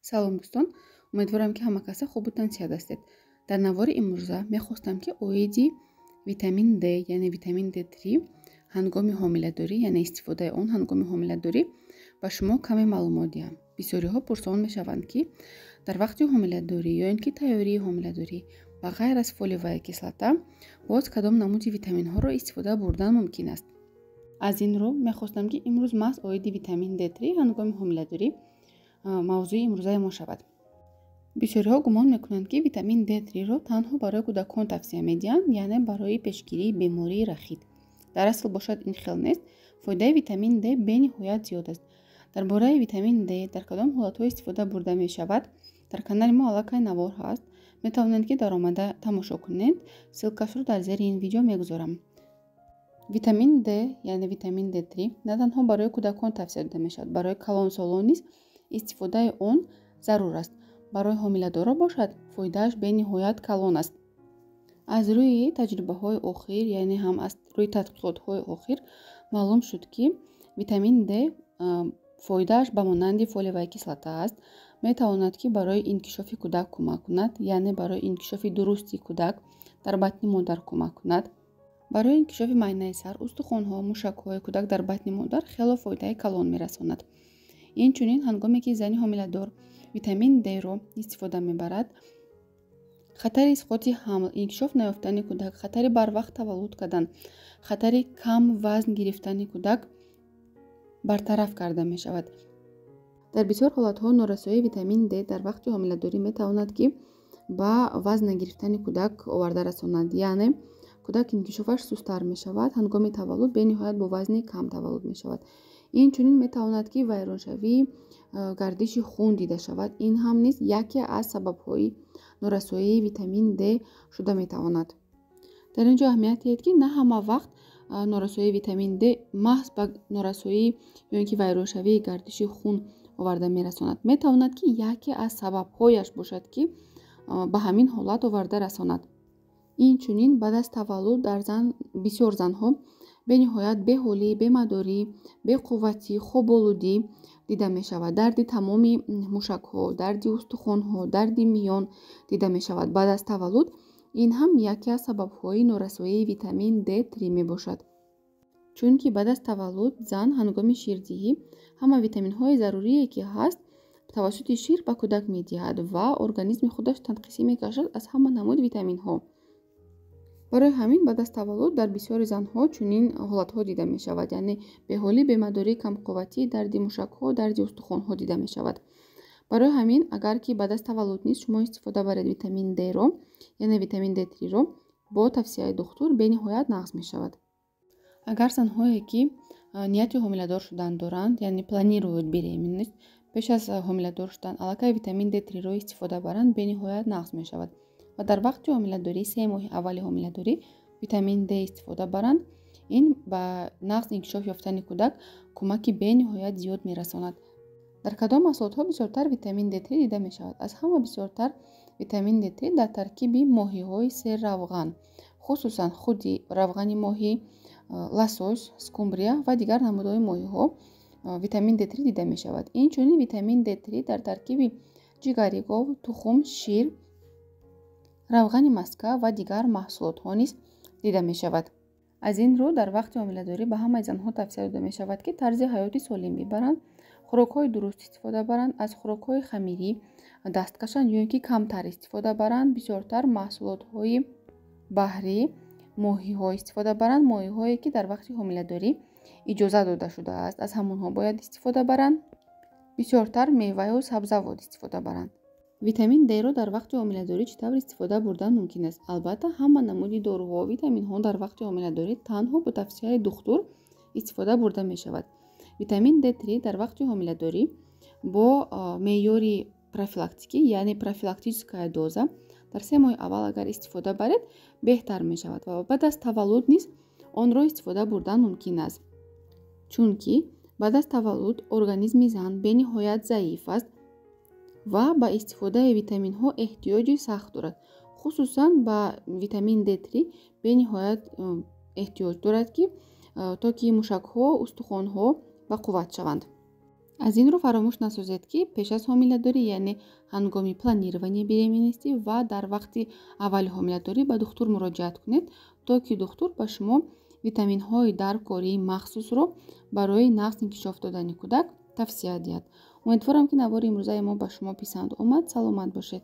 Салом, дӯстон! Умедворам, ки ҳама каса хубу тансиҳат ҳастед. Дар навори имрӯза мехостам, ки оиди витамин D, яъне витамин D3 ҳангоми ҳомиладорӣ, яъне истифодаи он ҳангоми ҳомиладорӣ, ба шумо каме маълумот диҳам. Бисёриҳо пурсон мешаванд, ки дар вақти ҳомиладорӣ ё ин ки тайёрии ҳомиладорӣ ба ғайр аз фолиевая кислота боз кадом намуди витаминҳоро истифода бурдан мумкин аст. Аз ин рӯ мехостам, ки имрӯз маҳз оиди витамин D3 ҳангоми ҳомиладорӣ мавзӯи имрӯзаи мо шавад. Бисёриҳо гумон мекунанд, ки витамин D3-ро танҳо барои кӯдакон тавсия медиҳанд, яъне барои пешгирии бемории рахит. Дар асл бошад, ин хел нест. Фоидаи витамин D бениҳоят зиёд аст. Дар бораи витамин D дар кадом ҳолатҳо истифода бурда мешавад, дар канали мо аллакай навор ҳаст, метавонед, ки даромада тамошо кунед. Ссылка шро дар зери ин видео мегузорам. Витамин D, яъне витамин D3, на танҳо барои кӯдакон тавсия дода мешавад, барои калонсолон низ истифодаи он зарур аст. Барои ҳомиладоро бошад, фоидааш бениҳоят калон аст. Аз рӯи таҷрибаҳои охир, яъне ҳам аз рӯи тадқиқотҳои охир маълум шуд, ки витамин D фоидааш ба монанди фолиевая кислота аст. Метавонад, ки барои инкишофи кӯдак кӯмак кунад, яъне барои инкишофи дурусти кӯдак дар батни модар кӯмак кунад. Барои инкишофи майнаи сар, устухонҳо, мушакҳои кӯдак дар батни модар хело фоидаи калон мерасонад. Инчунин, ҳангоме ки зани ҳомиладор витамин D-ро истифода мебарад, хатари исқоти ҳамл, инкишоф наёфтани кӯдак, хатари барвақт таваллуд кардан, хатари кам вазн гирифтани кӯдак бартараф карда мешавад. Дар бисёр ҳолатҳо норасоии витамин D дар вақти ҳомиладорӣ метавонад, ки ба вазн нагирифтани кӯдак оварда расонад, яъне кӯдак инкишофаш сусттар мешавад, ҳангоми таваллуд бениҳоят бо вазни кам таваллуд мешавад. Инчунин метавонад, ки вайроншавии гардиши хун дида шавад. Ин ҳам низ яке аз сабабҳои норасоии витамин D шуда метавонад. Дар ин ҷо аҳамият диҳед, ки на ҳама вақт норасоии витамин D маҳз ба норасоӣ ё ин ки вайроншавии гардиши хун оварда мерасонад. Метавонад, ки яке аз сабабҳояш бошад, ки ба ҳамин ҳолат оварда расонад. Инчунин, баъд аз таваллуд дар зан, бисёр занҳо бениҳоят беҳолӣ, бемадорӣ, беқувватӣ, хоболудӣ дида мешавад. Дарди тамоми мушакҳо, дарди устухонҳо, дарди миён дида мешавад баъд аз таваллуд. Ин ҳам яке аз сабабҳои норасоии витамин D3 мебошад, чунки баъд аз таваллуд зан ҳангоми ширдиҳӣ ҳама витаминҳои зарурие, ки ҳаст, тавассути шир ба кӯдак медиҳад ва организми худаш танқисӣ мекашад аз ҳама намуд витаминҳо. Барои ҳамин баъд аз таваллуд дар бисёри занҳо чунин ҳолатҳо дида мешавад, яъне беҳолӣ, бемадорӣ, камқувватӣ, дарди мушакҳо, дарди устухонҳо дида мешавад. Барои ҳамин, агар ки баъд аз таваллуд низ шумо истифода баред витамин D-ро, яъне витамин D3-ро, бо тавсияи духтур, бениҳоят нағз мешавад. Агар занҳое, ки нияти ҳомиладор шудан доранд, яъне планируют беременность, пеш аз ҳомиладор шудан аллакай витамин D3-ро истифода баранд, бениҳоят нағз мешавад. Ва дар вақти ҳомиладорӣ, 3 моҳи аввали ҳомиладорӣ витамин D истифода баранд, ин ба нағз инкишоф ёфтани кӯдак кӯмаки бениҳоят зиёд мерасонад. Дар кадом маҳсулотҳо бисёртар витамин D3 дида мешавад? Аз ҳама бисёртар витамин D3 дар таркиби моҳиҳои серравған, хусусан худи равғани моҳӣ, лосось, скумбрия ва дигар намудҳои моҳиҳо витамин D3 дида мешавад. Инчунин витамин D3 дар таркиби ҷигари гов, тухм, шир, равғани маска ва дигар маҳсулотҳо низ дида мешавад. Аз ин рӯ, дар вақти ҳомиладорӣ ба ҳамаи занҳо тавсия дода мешавад, ки тарзи ҳаёти солим бибаранд, хӯрокҳои дуруст истифода баранд, аз хӯрокҳои хамирӣ даст кашанд ё ин ки камтар истифода баранд, бисёртар маҳсулотҳои баҳрӣ, моҳиҳо истифода баранд. Моҳиҳое, ки дар вақти ҳомиладорӣ иҷоза дода шудааст, аз ҳамонҳо бояд истифода баранд. Бисёртар меваю сабзавот истифода баранд. Витамин D-ро дар вақти ҳомиладорӣ чӣ тавр истифода бурдан мумкин аст? Албатта, ҳама намуди доруҳо, витаминҳо дар вақти ҳомиладорӣ танҳо бо тавсияи духтур истифода бурда мешавад. Витамин D3 дар вақти ҳомиладорӣ бо меъёри профилактикӣ, яъне профилактическая доза, дар 3 моҳи аввал агар истифода баред, беҳтар мешавад ва баъд аз таваллуд низ онро истифода бурдан мумкин аст, чунки баъд аз таваллуд организми зан бениҳоят заиф аст ва ба истифодаи витаминҳо эҳтиёҷи сахт дорад. Хусусан ба витамин D3 бениҳоят эҳтиёҷ дорад, ки то ки мушакҳо, устухонҳо ба қувват шаванд. Аз ин рӯ фаромӯш насозед, ки пеш аз ҳомиладорӣ, яъне ҳангоми планирование беременности ва дар вақти аввали ҳомиладорӣ ба духтур муроҷиат кунед, то ки духтур ба шумо витаминҳои даркории махсусро барои нағз инкишоф додани кӯдак тавсия диҳад. Умедворам, ки навори имрӯзаи мо ба шумо писанд омад. Саломат бошед.